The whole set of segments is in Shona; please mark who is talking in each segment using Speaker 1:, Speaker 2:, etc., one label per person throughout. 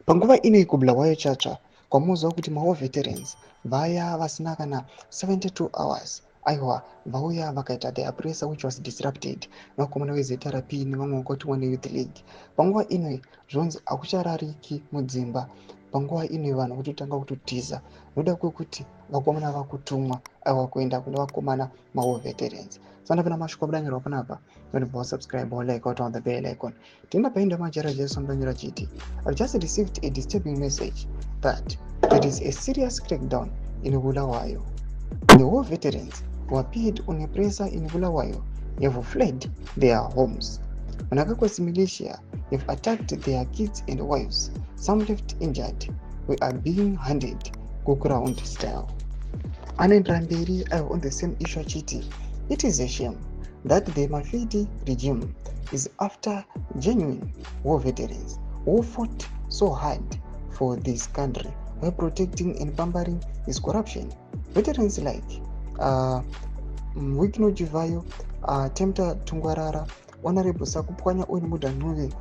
Speaker 1: Panguva ino kuBulawayo chatsva kwamuziva kuti mawar veterans vaya vasina kana 72 hours, aiwa, vauya vakaita the presser which was disrupted nevakomana veZRP nevamwe vakatumwa neYouth League. Panguva ino zvonzi hakucharariki mudzimba. Panguva ino vanhu vototanga kutotiza noda kwekuti vakomana vakutumwa, aiwa, kuenda kune vakomana mawar veterans. Sandapinda mashoko abudanyorwa panapa, don't wasubscribe or like or on the bell icon. Tinoenda paenda majara Jesu mudanyora chiti, "I've just received a disturbing message that there is a serious crackdown in Bulawayo. The war veterans who appeared on a presser in Bulawayo have fled their homes. Mnangagwa's militia have attacked their kids and wives, some left injured. We are being hunted ground style." Anoendera mberi, aiwa, on the same issue achiti, "It is a shame that the Mafidi regime is after genuine war veterans who fought so hard for this country while protecting and pampering his corruption. Veterans like Wicknell Chivayo, Tempter Tungwarara, Honorable Sakupwanya, Owen Mudha Ncube,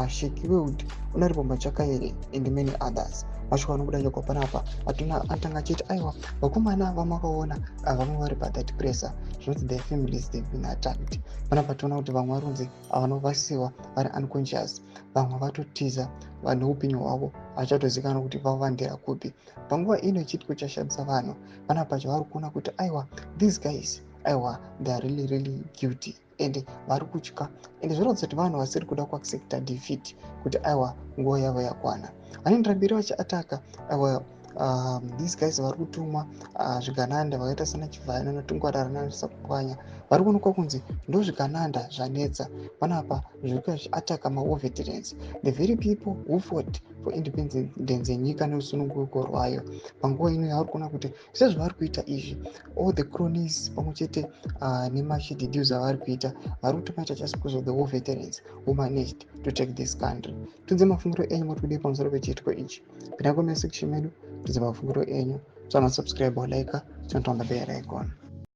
Speaker 1: Sheik Wild, Honorable Machakaire and many others." Mashoko anobuda nyoko panapa atona atanga achiti, aiwa, vakomana vamakaona vamwe vari pathat presser, zvinonzi their families, they've been attacked. Panapa toona kuti vamwe varunzi vanovasiwa vari unconscious, vamwe vatotiza neupenyu hwavo, havachatozivikanwa kuti vavandira kupi. Panguva ino chiitiko chashamisa vanhu panapa chavari kuona kuti, aiwa, these guys, aiwa, they are really really guilty and vari kutya and zvinoratidza kuti vanhu vasiri kuda kuaccepta defeat kuti, aiwa, nguva yavo yakwana. Vanoendera mberi vachiataka, aiwa, these guys vari kutumwa, zvigananda vakaita sana Chivayo nanaTungwarara nanaSakupwanya, vari kuonekwa kunzi ndo zvigananda zvanetsa panapa zviri zvichiataka mawar veterans, the very people who fought for independence yenyika nerusununguko rwayo. Panguva ino yavari kuona kuti sezvavari kuita izvi, all the cronies pamwe chete nemashady deals avari kuita, vari kutomaita just because of the war veterans who managed to take this country. Tudze mafungiro enyu, muri kudii pamusoro pechiitiko ichi? Pinda comment section medu, tudze mafungiro enyu. Tsana subscribe, like, turn on the bell icon.